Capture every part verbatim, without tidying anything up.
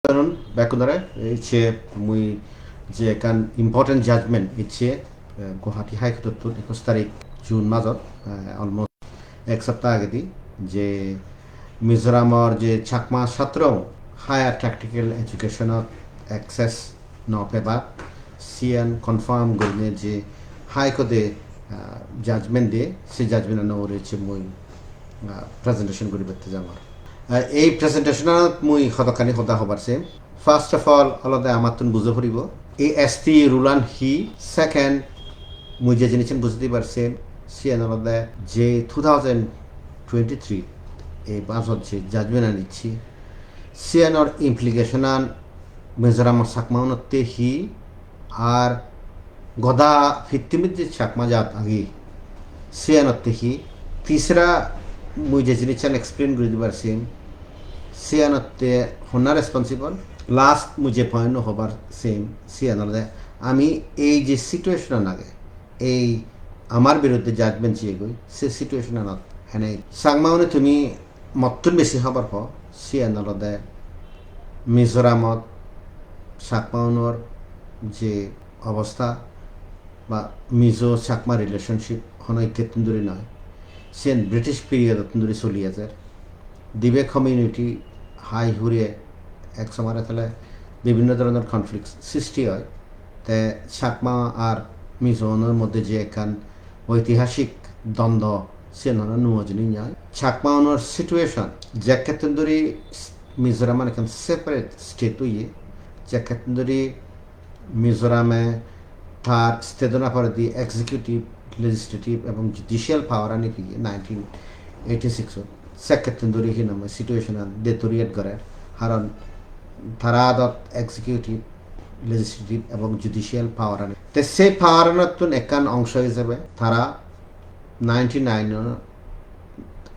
Afternoon, bekkunore. Ecche mui je ekkan important judgment ecche, eh, Guwahati High Court-ottun ekush tarik June majot, eh, almost ek sapta agedi, je Mizoramor je Chakma chatro higher technical education-ot access no pebak, siyan confirm gurinei je High Court-e, ah, judgment diye, se judgment-ano ugure ecche mui, ah, presentation guribatte jangor. Ah, ei presentation-anot mui hodokkani hoda hobar sem. First of all, olode amattun bujo puribo ei S T rule-an hi. Second, mui je jinissan buji dibar sem, siyan olode je two thousand twenty-three ei bajot je judgment-an icche, siyanor implication-an Mizoram Chakmaunotte hi, ar goda pittimit je Chakma jat agi, siyanotte hi. Tisra, mui je jinissan explain guri dibar sem, siyanotte honna responsible. Last, mui je point-o hobar sem, siyan olode ami ei je situation-an age, ei amar biruddhe judgment jiyegoi, se situation-anot hene Chakmaune tumi mottun besi hobor po, siyan olode Mizoramot Chakmaunor je obosta ba Mizo Chakma relationship hono ikkettun duri noi, siyan British period-ottun duri soli ejer. Dibe community hai hure ek somare tale bibhinno dhoronor conflict sristi oi. Te Chakma ar Mizounor moddhe je ekkan oitihasik dondwo, siyan hono nuo jinis noi. Chakmaunor situation, jekkettun duri Mizoraman ekkan separate state oye, jekkettun duri Mizorame tar state-o na poredi executive, legislative ebong judicial power-ani peye nineteen eighty-six-ot, sekkettun duri hi nang hoi situation-an deteriorate gorer, haron tara adot executive, legislative ebong judicial power-ani. Te se power-anottun ekkan ongso hisebe tara ninety-nine-o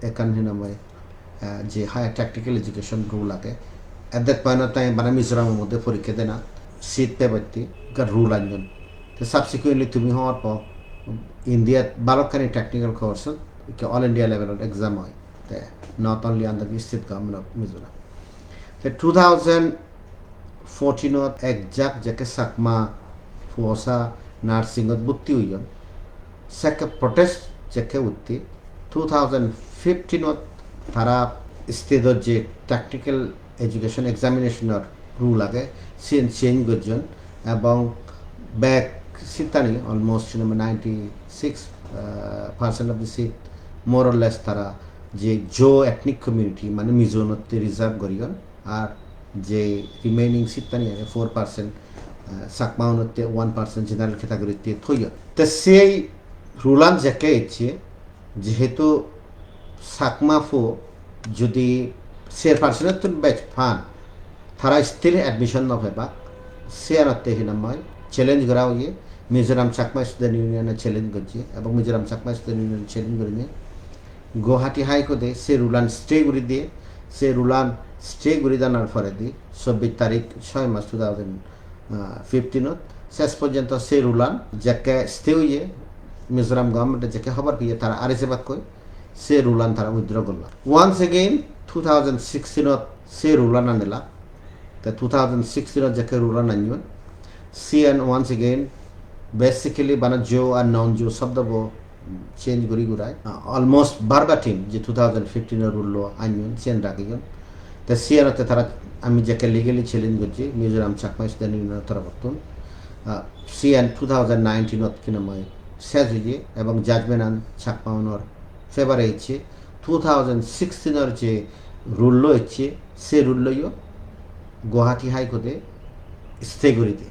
ekkan hi nang hoi, eh, je higher technical education rule age. At that point of time, bana Mizoram-o moddhe porikka dena seat pebatte ekkan rule anyon. Te subsequently tumi hobor po, India-t balokkani technical course-ot ikke all India level-ot exam oi. Te not only under the state government of Mizoram. Te two thousand fourteen-ot ek jak jekke Chakma puosa nursing-ot bhorti oyon, sekke protest jekke utte, two thousand fifteen-ot tara state-ot je technical education examination-or rule age, siyen change gojjon, ebong bek seat-ani, almost, you know, ninety-six, uh, percent of the seat, more or less, tara je Zo ethnic community, mane Mizo-unotte reserve goriyon, ar je remaining seat-ani age, four percent, uh, Chakma-unotte, one percent general category-tte thoyon. Te sei rule-an jekke ecche, jehetu Chakma puo jodi ser percent-ottun bej pan, tara still admission no pebak, siyanotte hi nang hoi challenge gora oye, Mizoram Chakma Student Union-e challenge gojje, ebong Mizoram Chakma Student Union challenge gurinei Guwahati High Court-e se rule-an stay guri diye, se rule-an stay guri danar poredi chobbish tarik, choi mas two thousand fifteen-ot, ses porjonto se rule-an jekke stay oye, Mizoram government-e jekke hobor peye tara ari jebakkoi, se rule-an tara withdraw gollak. Once again, two thousand sixteen-ot se rule-an anilak. Te two thousand sixteen-ot jekke rule-an anyon, siyen once again basically bana Zo ar non-Zo sobdobo change guri gurai, ah, almost verbatim je two thousand fifteen-or rule-lo anyon, siyen ragiyon. Te siyenotte tara ami jekke legally challenge gojji Mizoram Chakma Student Union-or toropottun, ah, siyen two thousand nineteen-ot hi nang hoi ses oye ebong judgment-an Chakma-unor favor-e ecche. Two thousand sixteen-or je rule-lo ecche, se rule-loyo Guwahati High Court-e stay guri de.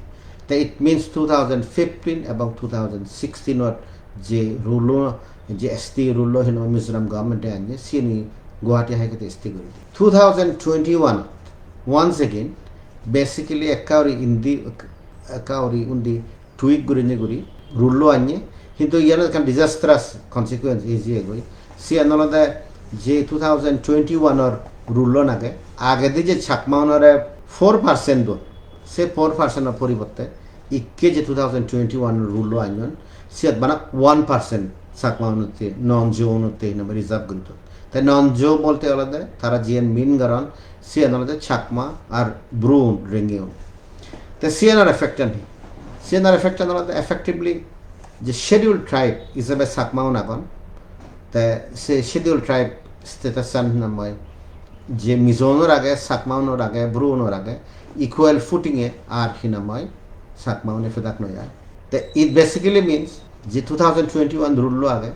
Te it means two thousand fifteen ebong two thousand sixteen-or je rule-lo, je S T rule-lo hi nang hoi Mizoram government-e anye, siyeni Guwahati High Court-e stay guri de. Two thousand twenty-one, once again, basically ekka guri indi, ekka guri undi tweak gurinei guri rule-lo anye, hintu iyan ekkan disastrous consequence ei jiyegoi. Siyan olode je two thousand twenty-one-or rule-lo age, agedi je Chakma-unore four percent don, se four percent-or poribotte ikke je two thousand twenty-one rule-lo anyon, siyot bana one percent Chakma-unotte, non-Zo-unotte hi nang hoi reserve guri don. Te non-Zo bolte olode tara jiyen mean goron, Siyan olode Chakma ar Bru-un, Rengi-un. Te siyanor effect-an hi? Siyanor effect-an olode effectively je scheduled tribe ijebe Chakma-un agon. Te se scheduled tribe status-an hinamai je Mizo-unor age, Chakma-unor age, Bru-unor age, equal footing-e ar hinamai Chakma-une pedak noi ar. Te it basically means je two thousand twenty-one rule-o age,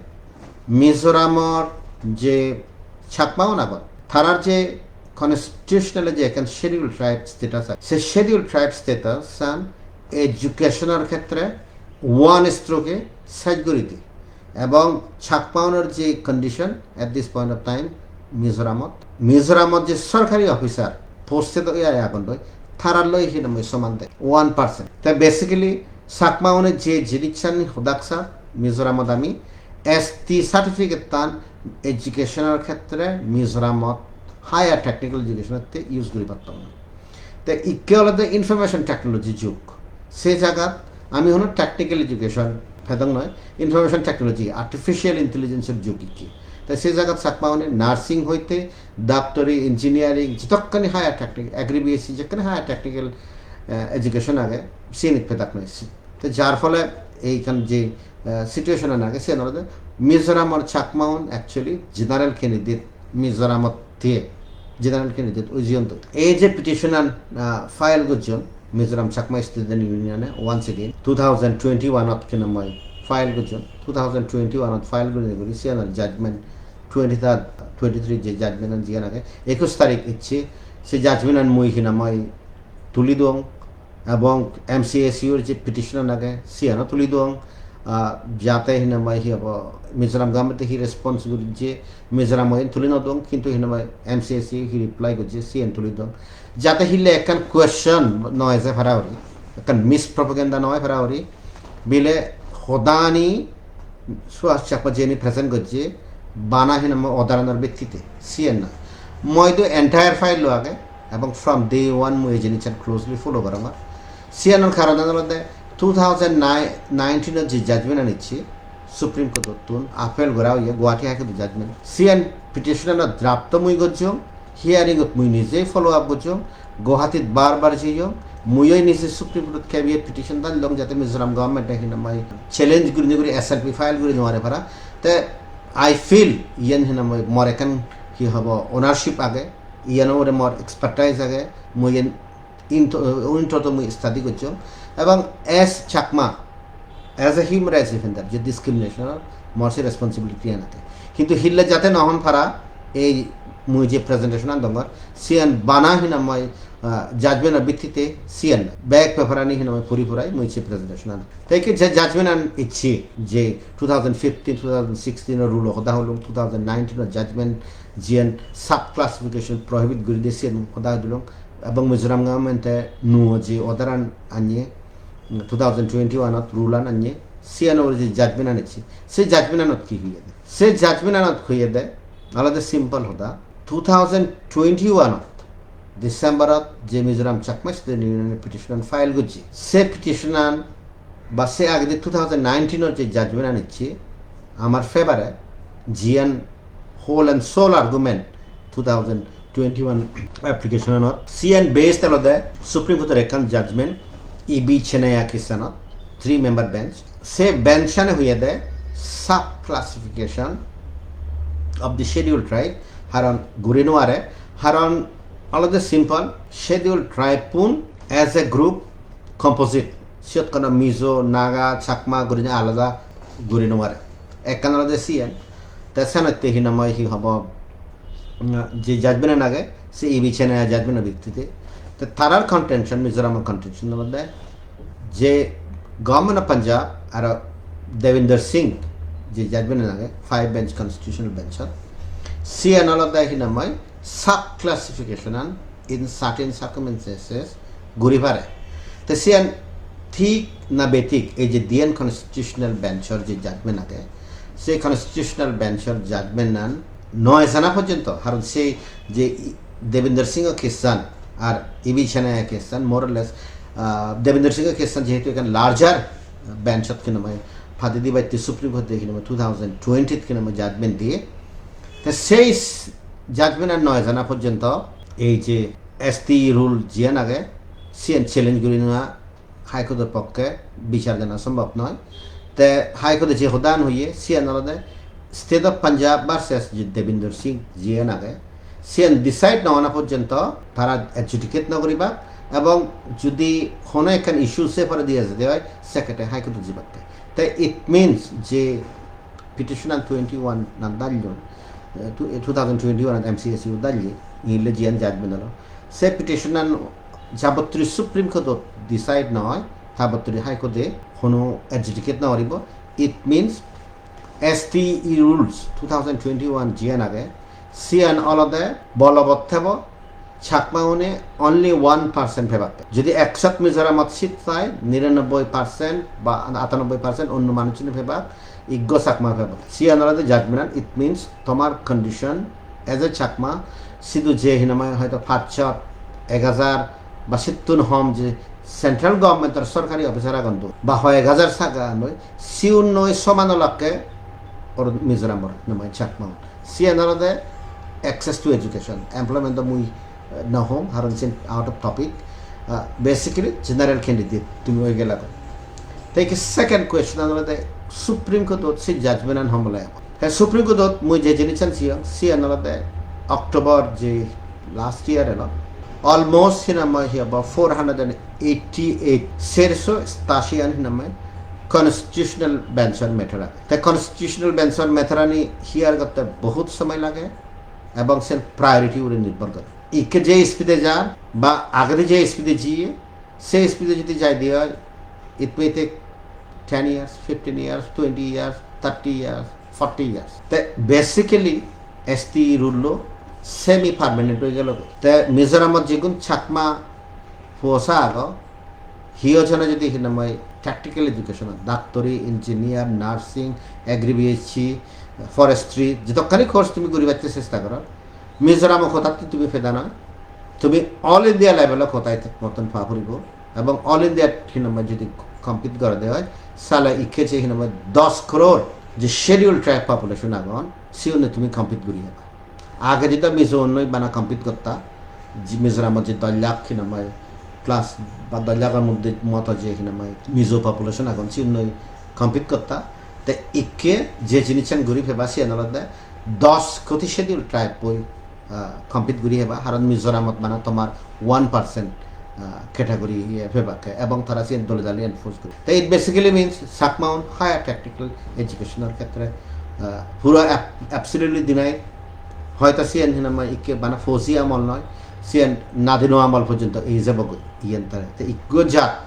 Mizoramor je Chakma-un agon, tarar je constitutional je ekkan scheduled tribe status age, se scheduled tribe status-an education-or khetre one stroke-e sej guri di. Ebong Chakma-unor je condition at this point of time Mizoramot, Mizoramot je sorkari officer posted oi agon doi, tarar loi hinamai soman de, one percent. Te basically Chakma-une je jinissan hodak sa, Mizoramot ami S T certificate-tan education-or khetre Mizoramot higher technical education-otte use guri pattong na. Te ikke olode information technology jug. Se jagat ami hono technical education pedong noi, information technology, artificial intelligence-or jug ikke. Te se jagat Chakma-une nursing hoite doctory, engineering, jotokkani higher technical, agri B S C, jekkani higher technical, eh, education age, siyenit pedak noi. Te jar phole eikan je, eh, situation-an age, siyan olode Mizoramor Chakma-un actually general candidate, Mizoramot thiye general candidate oi jeyon to. Ei je petition-an, ah, file gojjon Mizoram Chakma Student Union-e, once again two thousand twenty-one-ot hinamai file gojjon, two thousand twenty-one-ot file gurinei guri siyanor judgment twenty-third, twenty-three je judgment-an jiyan age, ekush tarik ecche, se judgment-an mui hinamai tuli dong, ebong M C S U-r je petition-an age, siyano tuli dong, ah, jate hinamai hi hobo, Mizoram government-e hi response gojje, Mizoram-o iyen tuli no dong, hintu hinamai M C S U hi reply gojje, siyen tuli dong. Jate hille ekkan question no eje para guri, ekkan mispropaganda no oi para guri, bile hodani Suhas Chakma jeni present gojje, bana hinamai order-anor bittite, siyen na. Moi do entire file-o age, ebong from day one mui ei jinissan closely follow gorongor. Siyanor karonan olode two thousand nineteen-ot je judgment-an ecche Supreme Court-ottun, appeal gora oye Guwahati High Court-o judgment. Siyan petition-anor draft-o mui gojjong, hearing-ot mui nijei follow up gojjong, Guwahatit bar bar jeyong, mui oi nije Supreme Court-ot kebiye petition danlong jate Mizoram government-e hinamai challenge gurinei guri S L P file guri no pare para. Te I feel iyen hinamai mor ekkan hi hobo ownership age, iyen ugure mor expertise age, mui iyen into, into to mui study gojjong. Ebong as Chakma, as a human rights defender, je discrimination-or mor se responsibility-an age. Hintu hille jate no hon para, ei mui je presentation-an dongor, siyan bana hinamai, ah, judgment-or bittite siyan bek paper-ani hinamai puri purai mui se presentation-an. Te ikke je judgment-an ecche je two thousand fifteen, two thousand sixteen-or rule-o hoda holung, two thousand nineteen-or judgment jiyan sub classification prohibit guri de siyan hoda holung, ebong Mizoram government-e nuo je order-an anye, two thousand twenty-one-ot rule-an anye, siyan ugure je judgment-an ecche, se judgment-anot hi hoyede? Se judgment-anot hoyede, olode simple hoda, two thousand twenty-one-ot December-ot je Mizoram Chakma Student Union-e petition-an file gojje, se petition-an ba se agede two thousand nineteen-or je judgment-an ecche, amar favor-e, jiyan whole and sole argument two thousand twenty-one application-anot, siyan based olode Supreme Court-or ekkan judgment, E B Chennaiah case-anot, three member bench. Se bench-ani hoyede sub classification of the scheduled tribe, haron guri no pare, haron olode simple, scheduled tribe-un as a group composite, siyot kono Mizo, Naga, Chakma gurinei alada guri no pare. Ekkan olode siyan. Te senotte hinamai hi hobo, mm, je judgment-an age, se E B Chennaiah judgment-or bittite. Te tarar contention, Mizoram-or contention olode je Government of Punjab aro Devinder Singh je judgment-an age, five bench constitutional bench-ot, siyan olode hinamai sub classification-an in certain circumstances guri pare. Te siyan thik na bethik, ei je diyen constitutional bench-or je judgment age, se constitutional bench-or judgment-an noi jana porjonto, haron se je Devinder Singh-o case-an ar E B Chennaiah case-an more or less, ah, Devinder Singh-o case-an jehetu ekkan larger bench-ot hinamai padi dibatte Supreme Court-e hinamai two thousand twenty-t hinamai judgment diye. Te sei judgment-an noi jana porjonto Ei je S T E rule jiyan age, siyan challenge guri nw High Court-or pokke bichar jana sombhob noi. Te High Court-e je hodan hoye, siyan olode State of Punjab versus je Devinder Singh jiyan age, siyan decide nw ona porjonto tara adjudicate nw guribak, ebong judi hono ekkan issue se pore diye jede oi, sekkete High Court-ot jibakke. Te it means je petition an twenty-one an dallon, eh, two, two thousand twenty-one an M C S U dalle, inle jiyan judgment olo. Se petition an jabottri Supreme Court-ot decide noi, tabottri High Court-e hono adjudicate nw guribo. It means S T E rules two thousand twenty-one jiyan age, siyan olode bolobot thebo, Chakma-une only one percent pebak. Jodi ekshot Mizoramot seat thai, niranobboi percent ba atanoboi percent onno manuchune pebak, iggo Chakma pebak. Siyan olode judgment, it means tomar condition as a Chakma, sidu je hinamai hoito pachshot, ek hajar ba sittun hom je central government-or sorkari officer agon do, ba hoi ek hajar saga noi, siun noi soman olakke or Mizoramor hinamai Chakma. Siyan olode access to education, employment do mui, eh, no hom, haron siyan out of topic. Ah, basically, general candidate tumi oi gela go. Te ki second question olode Supreme Court-ot se judgment an homole. Te Supreme Court-ot mui je jinissan siyong, siyan olode October je last year elo. Almost hinamai hi about four hundred and eighty-eight, serso stashi an hinamai constitutional bench-or matter age. Te constitutional bench-or matter ani hear gotte bohut somoy lage ebong sen priority ugure nirbhor gore. Ikke je speed-e jar ba agede je speed-e jiye, se speed-e jodi jai de oi, it may take ten years, fifteen years, twenty years, thirty years, forty years. Te basically S T E rule-o semi permanent oi gelo. Te Mizoramot jigun Chakma puo sa ago, hi hojone jodi hinamai technical education, doctory, engineer, nursing, agri B S C, forestry, jedokkani course tumi guribatte chesta goro, Mizoram-o quota-tte tumi peda noi, tumi all India level-o quota-t moton pa puribo, ebong all India hinamai jodi compete gorede oi, sale ikke je hinamai dos crore je schedule tribe population agon, siune tumi compete guri heba. Age jeda Mizo-unnoi bana compete gotta, je Mizoramot je dos lakh hinamai plus ba dos lakhor moddhe moto je hinamai Mizo population agon, siunnoi compete gotta. Te ikke je jinissan guri peba siyan olode dos koti schedule tribe-oi, ah, compete guri heba, haron Mizoramot bana tomar one percent, ah, category iye pebakke, ebong tara siyen dole dale enforce gore. Te it basically means Chakma-un higher technical education-or khetre, ah, puro ab-, absolutely denied. Hoyto siyen hinamai ikke bana fauji amol noi, siyen nadino amol porjonto ei jebogoi iyen tare. Te ikko jat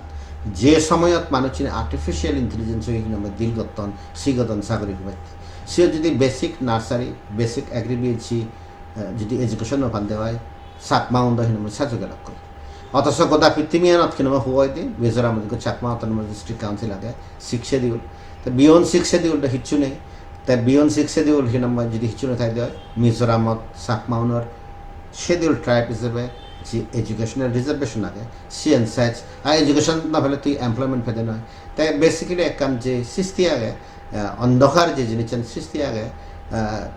je somoyot manuchune artificial intelligence-oi hinamai deal gotton, sigodon sagori pebatte. Siyot jodi basic nursery, basic agri B S C, eh, jodi education no pande oi, Chakma-un do hinamai sajo gelakkoi. Othoso goda pittimiyanot hinamai huoi de, Mizoramot ikko Chakma Autonomous District Council age, Sixth Schedule. Te beyond Sixth Schedule do hissu nei. Te beyond Sixth Schedule hinamai jodi hissu no thai de oi, Mizoramot Chakma-unor schedule tribe hisebe je educational reservation age, siyen sej. Ar education no pele tui employment pede noi. Te basically ekkan je sisti age, eh, ondhokar je jinissan sisti age, eh,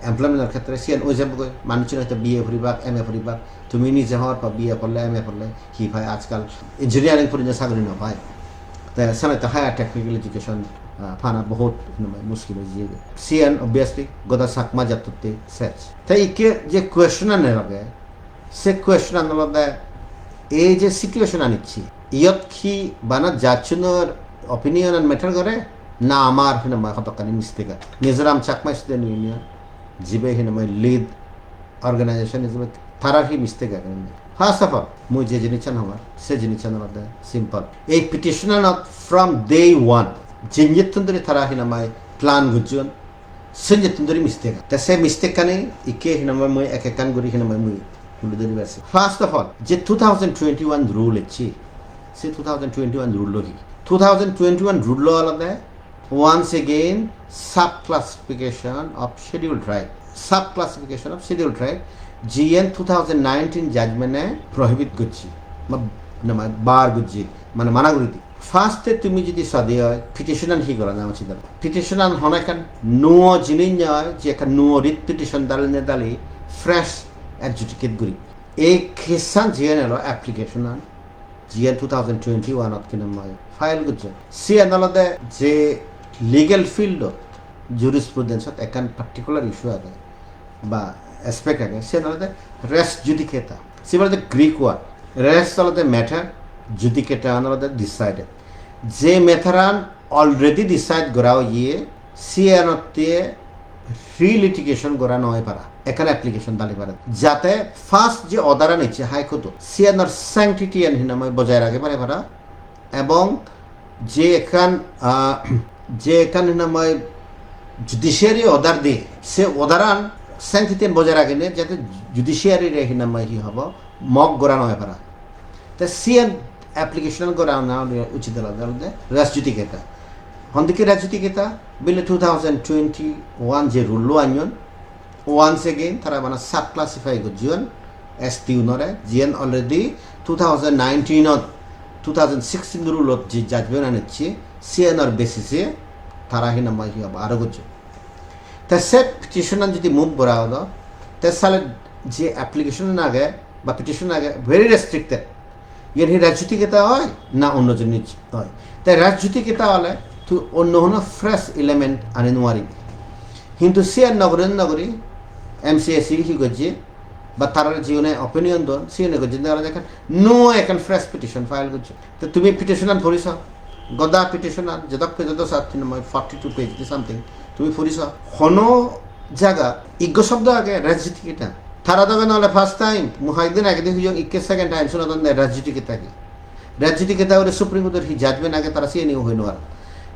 employment-or khetre siyen oi jebogoi. Manuchune hoyto B A poribak, M A poribak, tumi nije hobor pao B A porle, M A porle hi pai ajkal engineering porinei sagori no pai. Te senotte higher technical education, ah, pana bohut, hinamai, muskil oi jiyegoi. Siyen obviously goda Chakma jattotte sej. Te ikke je question-an age, se question-an olode ei je situation-an icche, iyot hi bana judge-unor opinion-an matter gore, na amar hinamai hodokkani mistake age? Mizoram Chakma Student Union, jibe hinamai lead organization hisebe, tarar hi mistake age? First of all, mui je jinissan hongor, se jinissan olode simple. Ei petition-anot from day one, jinjettun dhuri tara hinamai plan gojjon, sinjettun dhuri mistake age. Te se mistake-ani ikke hinamai mui ek ekkan guri hinamai mui tuli dhuribar se. First of all, je two thousand twenty-one rule ecche, se two thousand twenty-one rule-o hi? Two thousand twenty-one rule-o olode once again, sub-classification of Scheduled Tribe. Sub-classification of Scheduled Tribe, jiyen two thousand nineteen judgment-e prohibit gojje, ma-, na, ma-, bar gojje, mane mana guri di. First-e tumi jodi sode oi, petition-an hi gorana uchit age? Petition-an hono ekkan nuo jinis noi, je ekkan nuo writ petition dali ne dali, fresh adjudicate guri. Ei case-an jiyen elo application-an, jiyen two thousand twenty-one-ot hinamai file gojjon. Siyen olode je legal field-ot jurisprudence-ot ekkan particular issue age ba aspect age, siyen olode res judicata. Siyen olode Greek word. Res olode matter, judicata an olode decided. Je matter-an already decide gora oye, siyenotte relitigation gora no oi para, ekkan application dali para, jate first je order an icche High Court-o, siyanor sanctity an hinamai bojai ragei pare para, ebong je ekkan, ah, je ekkan hinamai judiciary order de, se order an sanctity an bojai ragei ne jate judiciary re hinamai hi hobo, mok gora no oi para. Te siyan application gorana uchit olode, olode res judicata. Hondikke res judicata? Bile two thousand twenty-one je rule lo anyon, once again tara bana sub classify gojjon S T unore, jiyen already two thousand nineteen-ot, two thousand sixteen rule-ot je judgment an ecche, siyanor basis-e tara hinamai hi hobo aro gojjon. Te se petition an jodi move gora odo, te sale je application an age ba petition age very restricted. Iyen hi res judicata oi na onno jinis oi? Te res judicata ole tui onno hono fresh element ani nuaribi. Hintu siyan nogori nogori M C S E hi gojje ba tarar jiune opinion don, siyune gojje de olode ekkan nuo ekkan fresh petition file gojje. Te tumi petition an poriso, goda petition an, jedok page do sat, hinamai forty-two page di something, tumi poriso. Hono jaga iggo shobdo age res judicata? Tara doge nole first time, mui hoyekdin agedi huyong, ikke second time sunodonde res judicata hi. Res judicata ore Supreme Court-or hi judgment age tara siyeni hoi nw paron.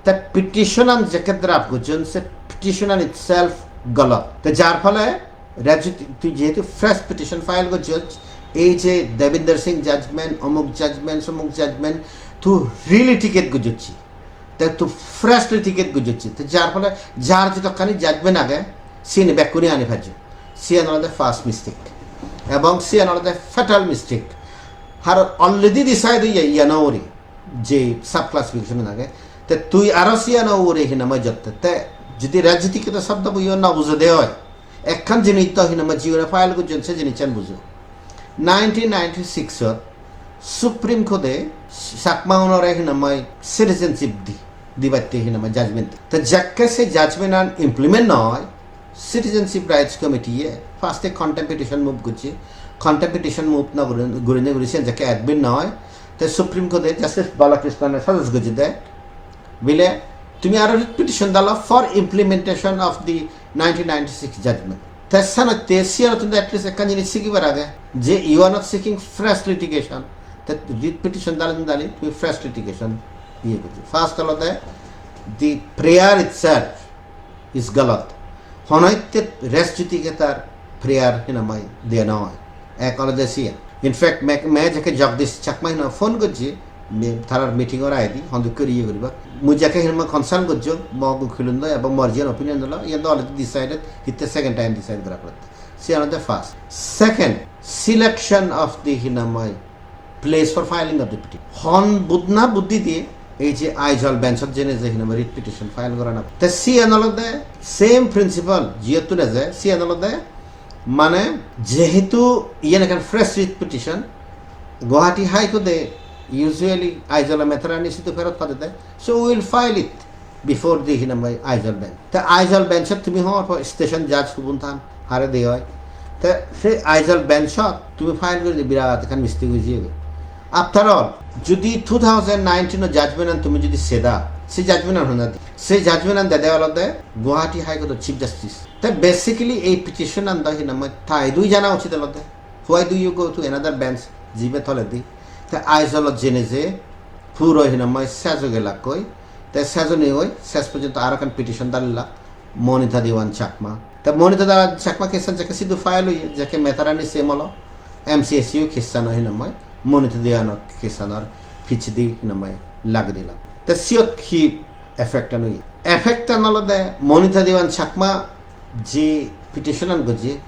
Te petition an jekke draft gojjon, se petition an itself golot. Te jar phole res judi-, tui jehetu fresh petition file gojjoj, ei je Davinder Singh judgment, omuk judgment, somuk judgment, tui relitigate gojjocchi. Te tui fresh litigate gojjocchi. Te jar phole jar jedokkani judgment age, siyeni bekkune ani pajjo. Siyan olode first mistake. Ebong siyan olode fatal mistake. Haron already decide oye iyano ugure, je sub classification age. Te tui aro siyano ugure hinamai jotte. Te jodi res judicata shobdo bo iyo no bujode oi, ekkan jinis do hinamai jiune file gojjon se jinissan bujo. Nineteen ninety-six-ot Supreme Court-e Chakma unore hinamai citizenship di, dibatte hinamai judgment. Te jekke se judgment an implement no oi, Citizenship Rights Committee-e first-e contempt petition move gojje. Contempt petition move no guri, gurine guri siyan jekke admit no oi, te Supreme Court-e Justice Balakrishnan-e suggest gojje de, bile tumi aro writ petition dalo for implementation of the nineteen ninety-six judgment. Te senotte siyanottun at least ekkan jinis sigibar age je you are not seeking fresh litigation. Te writ petition dali dali tumi fresh litigation iye gojjo. First olode the prayer itself is galat. Hono hitte res judicata-r prayer hinamai diya no oi. Ek olode siyan. In fact, me, me jekke Jagdish Chakma hino phone gojje, me, tarar meeting-or aidi, honduk guri iye guribak. Mui jekke hinamai consult gojjong, mo ukilun do, ebong mor jiyan opinion dilo, iyan do already decided, hitte second time decide gora pore. Siyan olode first. Second, selection of the hinamai place for filing of the petition. Hon budna buddi diye ei je Aizawl bench-ot jene je hinamai writ petition file gorana. Te siyan olode same principle, jiyottun eje, siyan olode mane jehetu iyan ekkan fresh writ petition, Guwahati High Court-e usually Aizawl-o matter-ani sidu ferot padede, so we will file it before the hinamai Aizawl bench. Te Aizawl bench-ot tumi hobor po station judge hubun than, hare de oi. Te se Aizawl bench-ot tumi file guri de birat ekkan mistake oi jiyegoi. After all, jodi two thousand nineteen-o judgment-an tumi jodi seda, se judgment-an honna di? Se judgment-an dede olode Guwahati High Court-o Chief Justice. Te basically ei petition-an do hinamai tai dui jana uchit olode. Why do you go to another bench, jibe toledi? Te Aizawl-ot jene je puro hinamai sej oi gelakkoi. Te sej onei oi, ses porjonto aro ekkan petition dalila Monita Dewan Chakma. Te Monita Dewan Chakma case-an jekke sidu file oye, jekke matter-ani same olo, M C S E-o case-an hinamai Monita Dewan-o case-anor pijedi hinamai lagei dila. Te siyot hi effect-an oye? Effect-an olode Monita Dewan Chakma je petition-an gojje,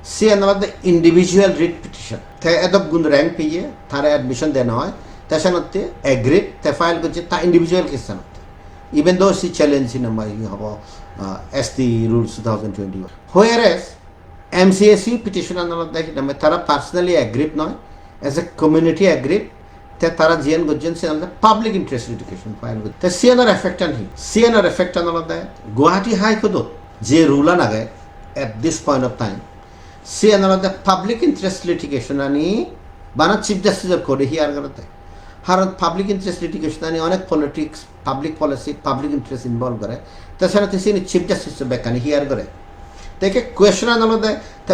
siyan olode individual writ petition. Te edok gun rank peye, tare admission dena oi, te senotte agreed, te file gojje ta individual case-anotte. Even though she challenge hinamai hi hobo, ah, S T rules two thousand twenty-one. Whereas M C S U petition an olode hi nang hoi tara personally aggrieved noi, as a community aggrieved. Te tara jiyan gojjon siyan olode public interest litigation file gojjon. Te siyanor effect an hi? Siyanor effect an olode Guwahati High Court ot je rule an age at this point of time, siyan olode public interest litigation ani bana Chief Justice or court e hear gorede. Haron public interest litigation ani onek politics, public policy, public interest involve gore. Te senotte sini Chief Justice bekkani hear gore. Te ikke question an olode te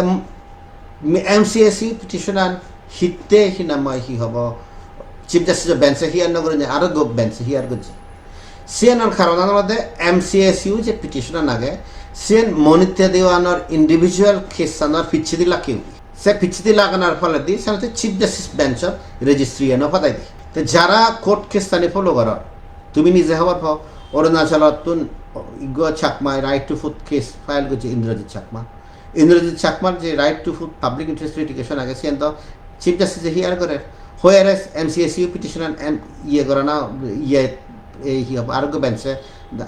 M C S U petition an hitte hi nang hoi hi hobo Chief Justice bench e hear no gorinei aro ekko bench e hear gojje. Siyanor karon an olode M C S U je petition an age, siyan Monitya Dewan or individual case anor picchedi lageye. Se picchedi laganar pholedi senotte Chief Justice bench ot registry e no padai de. Te jara court case ani follow goror, tumi nije hobor po, Arunachalottun iggo Chakma right to food case file gojje Indrajit Chakma. Indrajit Chakmar je right to food public interest litigation age, siyan do Chief Justice e hear gorer. Whereas M C S U petition an em, iye gorana, iye, ei hi hobo, aroggo bench e,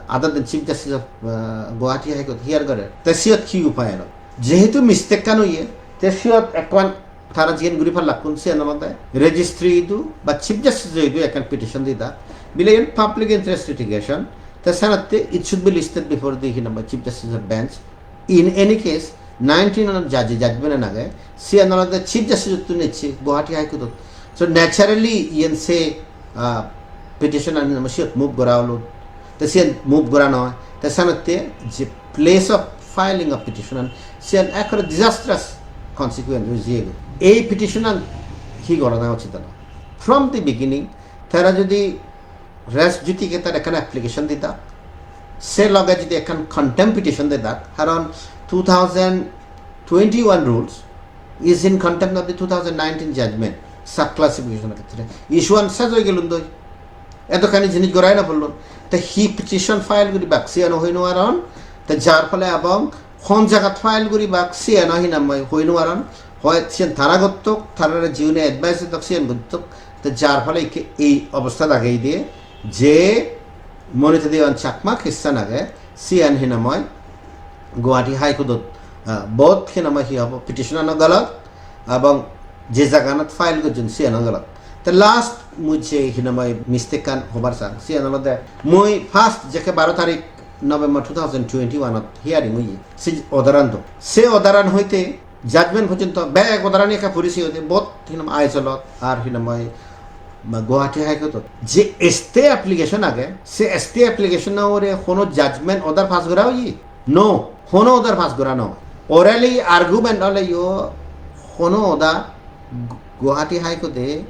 other than Chief Justice of, uh, Guwahati High Court hear gorer. Te siyot hi upai elo? Jehetu mistake an oye, te siyot ekkan tara jiyen guri pallakkun siyan olode registry idu ba Chief Justice idu ekkan petition dida. Bile iyen public interest litigation. Te senotte it should be listed before the hi nang hoi Chief Justice of bench. In any case, nineteen anot ja je judgment an age, siyan olode Chief Justice ottun ecche Guwahati High Court ot. So naturally, iyen se, ah, petition an siyot move gora olo. Te siyan move gora noi. Te senotte je place of filing of petition an, siyan ekkore disastrous consequence oi jiyegoi. Ei petition an hi gorana uchit elo? From the beginning, tara jodi res judicata r ekkan application didak, se loge jodi ekkan contempt petition didak, karon two thousand twenty-one rules is in contempt of the two thousand nineteen judgment, sub classification khetre issue an sej oi gelun doi, edokkani jinis gorai no pollun. Te hi petition file guribak siyano hoi no paron, te jar phole ebong hon jagat file guribak siyano hi nang hoi hoi no paron. Hoi siyan tara gottok, tarare jiune advice dok siyan gottok. Te jar phole ikke ei obostha dagei de je Monitya Dewan Chakma case an age, siyan hi nang hoi Guwahati High Court ot, ah, both hi nang hoi hi hobo petition ano galot, ebong je jaganot file gojjon siyano galot. Te last mui je hi nang hoi mistake an hobar sang, siyan olode mui first jekke baro tarik November two thousand twenty-one ot hearing oye, se order an do. Se order an hoite judgment porjonto bek order ani ekka puri siyode, both hi nang hoi Aizawl ot ar hi nang hoi Guwahati High Court ot je stay application age, se stay application o ugure hono judgment order pass gora oye? No, hono order pass gora no. Orally argument oleyo hono order Gu-, Guwahati High Court e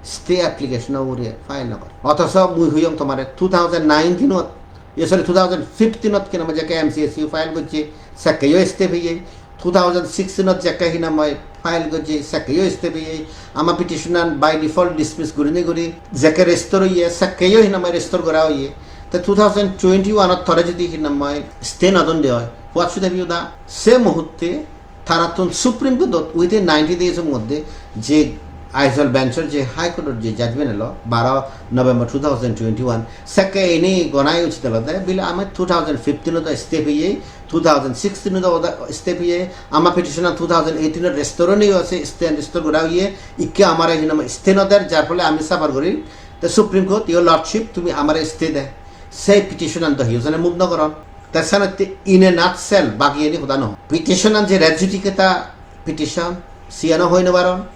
stay application o ugure file no gore. Othoso mui hoyong tomare two thousand nineteen ot, e, sorry, two thousand fifteen ot hi nang hoi jekke M C S U file gojje, sekkeyo stay peye. Two thousand sixteen ot jekke hi nang hoi file gojje, sekkeyo stay peye. Ama petition an by default dismiss gurinei guri jekke restore oye, sekkeyo hi nang hoi restore gora oye. Te two thousand twenty-one ot tore jodi hi nang hoi stay no don de oi, what should have you done? Se muhutte tarattun Supreme Court ot within ninety days or moddhe je Aizawl bench or je High Court or je judgment elo baro November two thousand twenty-one, sekke ini gonai uchit olode bile ami two thousand fifteen ot stay peye, two thousand sixteen ot stay peye, ama petition an two thousand eighteen ot restore oye, se stay an restore gora oye, ikke amare hi nang hoi stay no der, jar phole ami suffer gori. Te Supreme Court, your lordship, tumi amare stay de. Se petition an do hiyo jone move no goron. Te senotte in a nutshell, bagiyeni hoda no. Petition an je res judicata petition, siyano hoi no paron.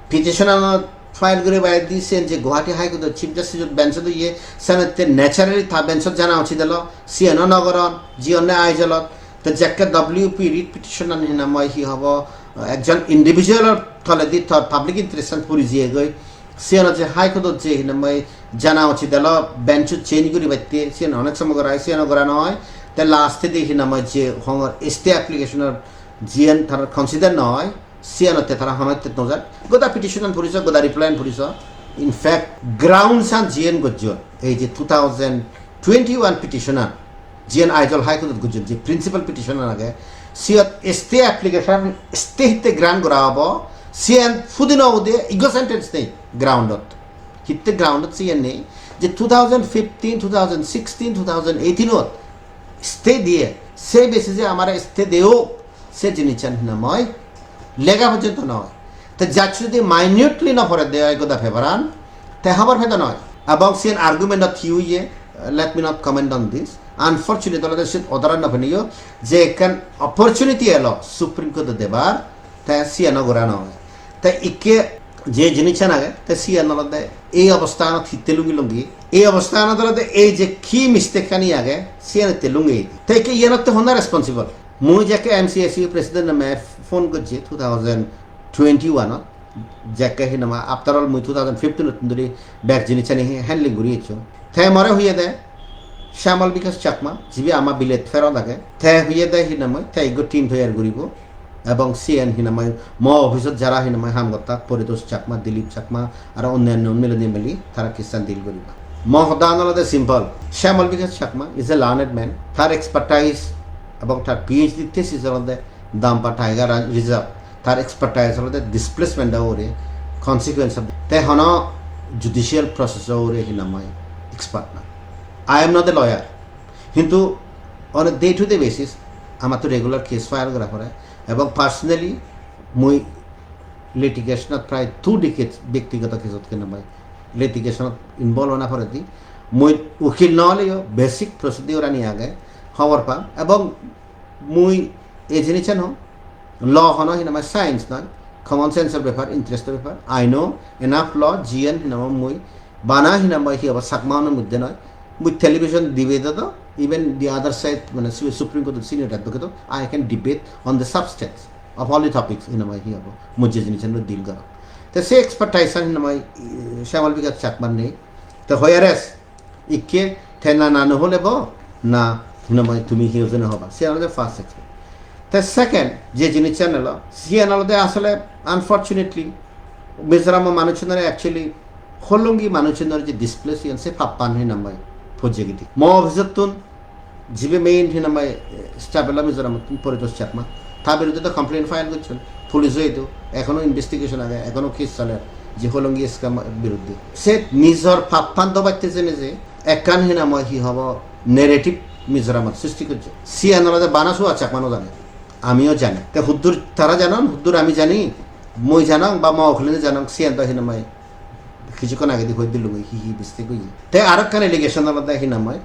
Petition an file guri bai di siyen je Guwahati High Court o Chief Justice bench o iye, senotte naturally ta bench o jana uchit elo, siyano no goron, jiyonne Aizawl ot. Te jekke W P writ petition an hi nang hoi hi hobo, ekjon individual or toledi tor public interest an puri jiyegoi. Siyan je High Court-ot je hi nang hoi jana uchit elo bench-o change guribatte, siyan onek somoy gora oi, siyan gora no oi. Te last-e di hi nang hoi je hongor stay application-or jiyan tara consider no oi, siyanotte tara hono hitte no jan. Goda petition-an puriso, goda reply-an puriso. In fact, grounds-an jiyan gojjon, ei je two thousand twenty-one petition-an, jiyan Aizawl High Court-ot gojjon, je principal petition-an age, siyot stay application, stay hitte grant gora obo, siyan pudino ude iggo sentence nei ground-ot. Hitte ground-ot siyan nei, je two thousand fifteen, two thousand sixteen, two thousand eighteen-ot stay diye, se basis-e amare stay deyo, Se jinissan hinamai lega porjonto noi. Te judge jodi minutely no pore de oi goda paper-an, te hobor pedo noi. Ebong siyen argument-ot hi oye, let me not comment on this. Unfortunate olode siyen order-an no peniyo, je ekkan opportunity elo Supreme Court-o debar, te siyen o gora noi. Te ikke je jinissan age, te siyen olode ei obostanot hitte lungi lungi, ei obostanot olode ei je ki mistake-ani age, siyen hitte lungi. Te ikke iyenotte honna responsible? Mui jekke M C S U president name phone gojje two thousand twenty-one-ot, jekke hinama, after all, mui two thousand fifteen-ottun dhuri bek jinissani handling guri ecchong. Te more hoyede Shyamala Bikash Chakma, jibe ama bilet ferot age, te hoyede hinamai te ekko team toyar guribo, ebong siyen hinamai mo office-ot jara hinamai ham gottak, Paritosh Chakma, Dilip Chakma, aro onnanno milinei mili tara case-an deal guribo. Mo hodan olode simple. Shyamala Bikash Chakma is a learned man. Tar expertise ebong tar P H D thesis olode Dampa Tiger Reserve. Tar expertise olode displacement o ugure, consequence of, te hono judicial process o ugure hinamai expert na. I am not a lawyer. Hintu on a day to day basis amattun regular case file gora pore, ebong personally mui litigation-ot prai two decades bektigoto case-ot hinamai litigation-ot involve ona poredi mui ukil no oleyo basic procedure-ani age hobor pang, ebong mui ei jinissan hong, law hono hinamai science noi, common sense-or bepar, interest-or bepar. I know enough law, jiyen hinamai mui bana hinamai hi hobo Chakma-unor moddhe noi. Mui television debate-ot do, even the other side, mane Su-, Supreme Court-or senior advocate-o, I can debate on the substance of all the topics hinamai hi hobo, mui je jinissan loi deal gorong. Te se expertise-an hinamai, eh, Shyamala Bikash Chakmar nei. Te whereas ikke te na na no hole bo, na hinamai tumi hi hojone hoba. Siyan olode first expert. Te second, je jinissan elo, siyan olode asole unfortunately Mizoram-o manuchunore actually Hollongi manuchunore je displace oyon se pappan hinamai pojje gidi. Mo office-ottun jibe main hinamai, eh, staff elo Mizoram-ottun Paritosh Chakma, ta biruddhe to complaint file gocchon, police-o edu, ekhono investigation age, ekhono case soler, je Hollongi scam biruddhe. Se nijor pappan dobatte jene je ekkan hinamai hi hobo narrative Mizoramot sristi gocche. Siyan olode bana sua Chakma no jane, amiyo jani. Te huddur tara janon, huddur ami jani, mui janong ba mo okkole janong, siyan do hinamai Kichukkon agedi hoi dilung hi hi mistake oye. Te aro ekkan allegation olode hinamai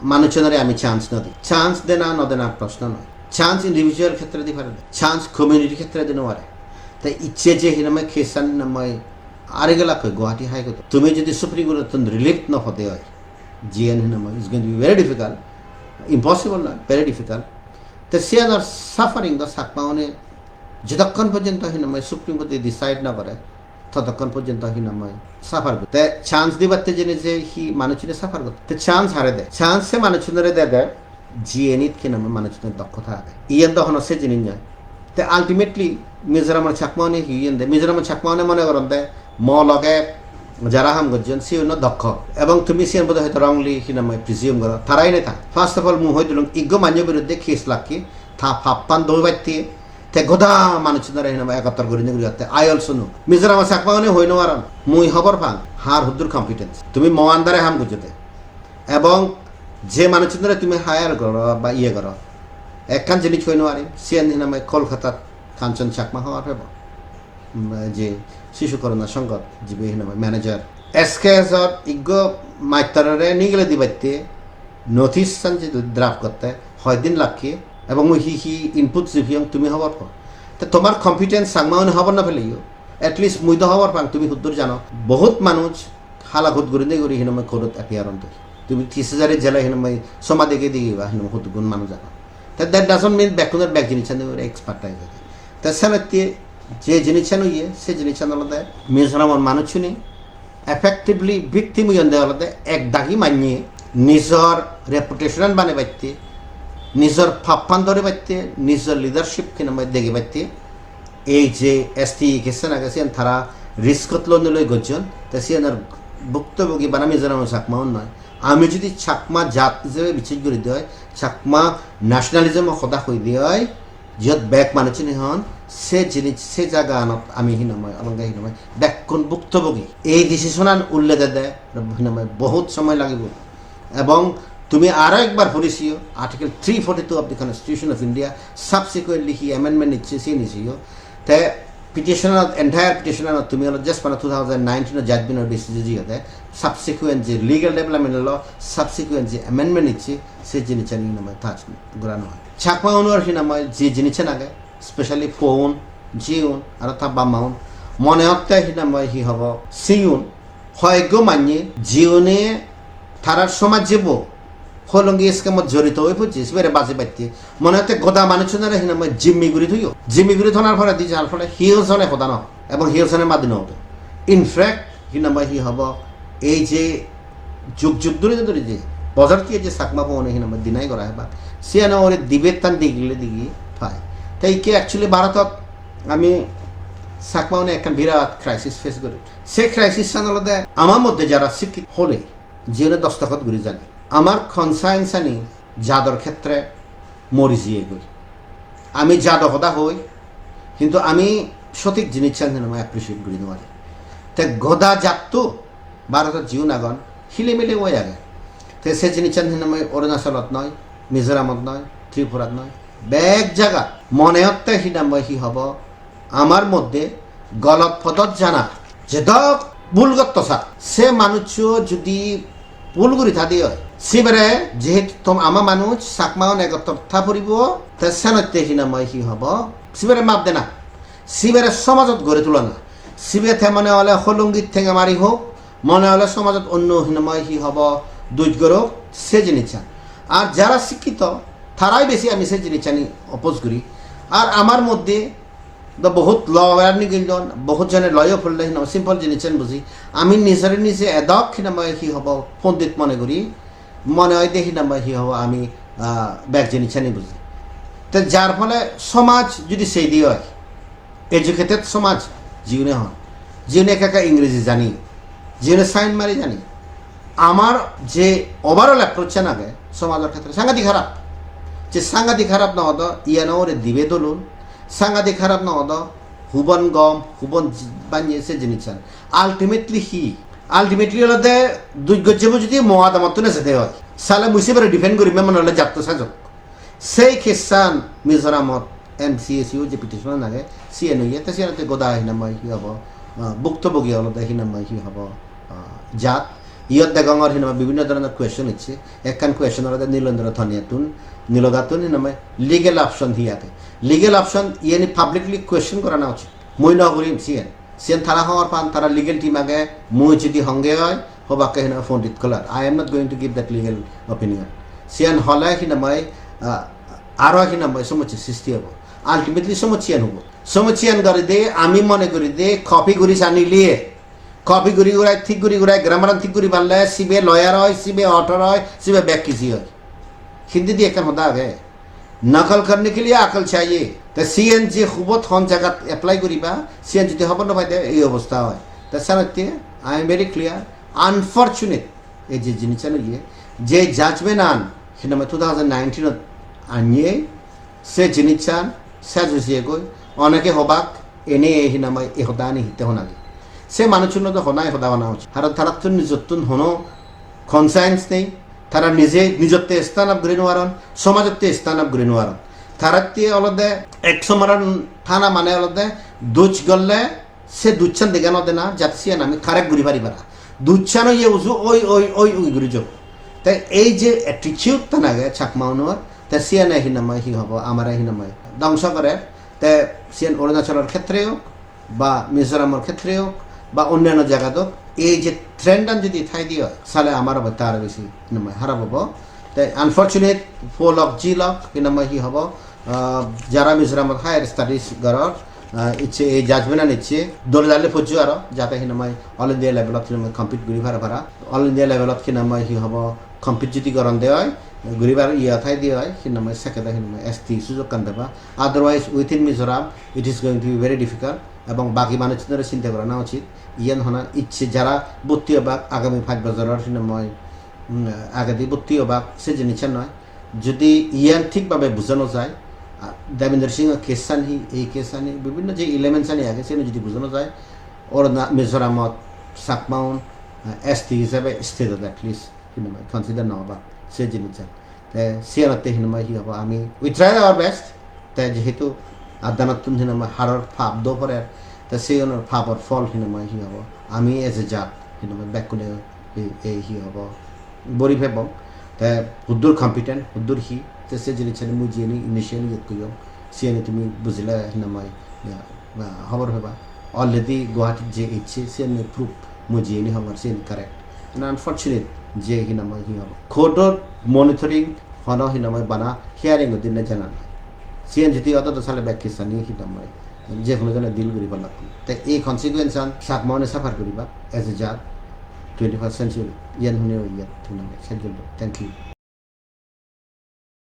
manuchunore ami chance no di. Chance dena no dena proshno noi. Chance individual khetre di pare. Chance community khetre di no pare. Te icche je hinamai case an hinamai arigela koi Guwahati High Court. Tumi jodi Supreme Court tun relief no pode oi, jiyan hinamai is going to be very difficult. Impossible noi, very difficult. Te siyanor suffering do Chakma une jotokkon porjonto hinamai Supreme Court decide no gore, totokkon porjonto hinamai suffer gotton. Te chance dibatte jene je hi manuchune suffer gotton. Te chance hare de. Chance se manuchunore de de, jiyenit hinamai manuchune dokkota age. Iyen do hono se jinis noi. Te ultimately Mizoramor Chakma une hi iyen de? Mizoramor Chakma une mone goron de mo loge jara ham gojjon siun no dokko. Ebong tumi siyen bodoi hoyto wrongly hinamai presume goro. Tarai ne ta. First of all, mui hoi dilung iggo manjo biruddhe case lakke ta pappan doi batte te goda manuchunore hinamai ekottor guri ne guri atte. I also know. Mizoram Chakma une hoi no paron. Mui hobor pang. Har huddur competence. Tumi mo andare ham gojjo de. Ebong je manuchunore tumi hire goro ba iye goro. Ekkan jinis hoi no parim. Siyen hinamai Kolkatat Kanchan Chakma hobor pebo. Um, je Sishu Koruna Sanghat jibe hinamai manager. S K S or iggo masterore nigile dibatte notice san je draft gotte hoi din lakke ebong mui hi hi input jibiyong tumi hobor po. Te tomar competence Chakma une hobor no peleyo. At least mui do hobor pang tumi huddur jano. Bohut manuj hala hut gurinei guri hinamai court-ot appear on toi. Tumi tis hajare jele hinamai somadege digiba hinamai huddur gun manuj agon. Te that doesn't mean bekkunor bek jinissan ugure expertise age. Te senotte je jinissan oye, se jinissan olode Mizoramor manuchune effectively victim oyonde olode ek dagi manye nijor reputation-an banebatte, nijor pappan doribatte, nijor leadership hinamai degibatte, ei je S T E case-an age siyan tara risk-ot loi loi gojjon, te siyanor bhuktobogi bana Mizoram Chakma un noi. Ami jodi Chakma jat hijebe bichej guri de oi, Chakma nationalism-o hoda hoi de oi, jiyot bek manuchune hon, se jinis, se jaganot ami hinamai, olonge hinamai, bekkun bhuktobogi. Ei decision-an ulle dede hinamai bohut somoy lagibo. Ebong Tumi aro ekbar puri siyo, Article three forty-two of the Constitution of India, subsequently hi amendment icche sini siyo. Te petition, entire petition tumi olo just pana two thousand nineteen judgment or basis jiyo te, subsequent je legal development olo, subsequent je amendment icche, se jinisani hinamai touch gorano. Chakma unor hinamai je jinisani age, specially poun, jiun, aro ta bammaun, mone hotte hinamai hi hobo, siun, hoyekko manye jiune tarar somajjebo Hollongi scam-ot jorito oi pojje, sibere baji batte. Mone hotte goda manuchunore hinamai jimmi guri thoyo. Jimmi guri thonar pore di jar pore Hills-one hoda no, ebong Hills-one madi no obo. In fact, hinamai hi hobo, ei je jug jug dhuri dhuri je bojor tiye je Chakma poune hinamai deny gora hebak, siyano ore debate-tan digile digi pai. Te ikke actually Bharotot ami Chakma-une ekkan birat crisis face gori. Se crisis-an olode amar moddhe jara sikkito hole, jiune dostokot guri jani, amar conscience-ani jador khetre mori jiyegoi. Ami jado hoda hoi, hintu ami sothik jinissan hinamai appreciate guri no pari. Te goda jatto Bharotot jiun agon, hilimili oi age. Te se jinissan hinamai Arunachalot noi, Mizoramot noi, Tripurat noi, bek jagat mone hotte hinamai hi hobo, amar moddhe golot podot jana, jedok bhul gotto sa, se manuccho judi bhul guri thadi oi, sibere jehetu tom ama manuj Chakma-un egottor tha puribo, te senotte hinamai hi hobo, sibere map dena, sibere somajot gori tulana, sibe te mone ole Hollongit tenga mari hok, mone ole somajot onno hinamai hi hobo, duj gorok, se jinissan. Ar jara sikkito, tarai besi ami se jinissani oppose guri. Ar amar moddhe do bohut law wire nigildon, bohut jone law-o polle hinamai simple jinissan buji. Ami nijore nije edok hinamai hi hobo pondit mone guri, mone hoide hinamai hi hobo ami, ah, bek jinissani buji. Te jar phole somaj judi seidi oi, educated somaj jiune hon, jiune ekka ekka Ingreji jani, jiune sign mari jani, amar je overall approach-an age somajor khetre sangadik harap. Je sangadik harap no odo, iyan ore dibe dolun, sangadik harap no odo, hubon gom, hubon banye se jinissan. Ultimately hi? Ultimately olode duj gojjebo judi mo adamottun ejede oi, sale mui sibere defend gorim, mone ole jatto sajok. Sei case-an Mizoramot M C S U je petition-an age, siyen oye, te siyenotte goda hinamai hi hobo, ah, bhuktobogi olode hinamai hi hobo, ah, jat. Iyot degongor hinamai bibhinno dhoronor question icche. Ekkan question olode Nilendra Thaniyattun, Nilodattun hinamai legal option hi age. Legal option iyeni publicly question gorana uchit. Mui no gurim siyen. Siyen tara hobor pan, tara legal team age, mui judi honge oi, hobakke hena pondit kolar. I am not going to give that legal opinion. Siyen hole hinamai, ah, aro hinamai somosse sristi obo. Ultimately somosse iyan obo. Somosse iyan gori de, ami mone gori de, copy guri sanile, copy guri gurai, thik guri gurai, grammar-an thik guri parle, sibe lawyer oi, sibe author oi, sibe bek kisi oi. Hindi di ekkan hoda age. नकल करने के लिए अकल चाहिए. Te siyen je hubot hon jagat apply guriba, siyen jodi hobor no pai de ei obosta oi. Te senotte, I am very clear, unfortunate ei je jinissan oye, je judgment an hinamai two thousand nineteen ot anye, se jinissan sej oi jiyegoi, oneke hobak, ene hinamai e hodani hitte honagi. Se manuchunno do hona e hoda hona uchit. Karon tarattun nijottun hono conscience nei, tara nije nijotte stand up guri nw paron, somajotte stand up guri nw paron. Taratte olode ek somaran thana mane olode duj golle se dujchan dega nw dena, jate siyan ami correct guri pari para. Dujchan oye uju oi, oi, oi, oi guri jo. Te ei je attitude tan age Chakma unor, te siyane hinamai hi hobo, amare hinamai dongso gore. Te siyan Arunachalor khetre ok, ba Mizoramor khetre ok, ba onnanno jagat ok, ei je trend an jodi thai di oi, sale amar obosta aro besi hinamai harap obo. Te unfortunate, po lok ji lok, hinamai hi hobo, ah, jara Mizoramot higher studies goror, ah, icche ei judgment an icche, dole dale pojjo aro, jate hinamai all India level ot hinamai compete guri pare para. All India level ot hinamai hi hobo, compete jodi goron de oi, guribar iye thai de oi, hinamai sekke de hinamai S T sujog kan peba. Otherwise, within Mizoram, it is going to be very difficult. Ebong bagi manuchunore chinte gorana uchit. Iyan hona icche jara bhotti obak agami pach bojoror hinamai, mm, agedi bhotti obak se jinissan noi. Jodi iyan thik bhabe buja no jai, ah, Davinder Singh-or case ani, ei case ani, bibhinno je elements ani age, siyani jodi buja no jai, or na Mizoramot Chakmaun, ah, S T hisabe state-ot at least, hinamai consider no oba. se jinissan. Te siyanotte hinamai hi hobo, ami, we try our best. Te jehetu addanottun hinamai haror pap do porer, te siyanor papor phol hinamai hi hobo, ami as a jat hinamai bekkune ei, ei hi hobo, bori pebong. Te huddur competent, huddur hi, te se jinissani mui jiyeni initially iyot goyong, siyeni tumi bujile hinamai, ya, ah, hobor peba. Already Guwahati je ecche, siyeni proof mui jiyeni hongor, siyeni correct. And unfortunate je hinamai hi hobo, court-or monitoring hono hinamai bana hearing-o dinne jana nai. Siyen jodi odo do sale bek case-ani hinamai je hono jone deal guri pallak. Te ei consequence-an Chakmaune suffer guriba as a jat twenty-first century. Iyen hune oye hinamai sejjollo. Thank you.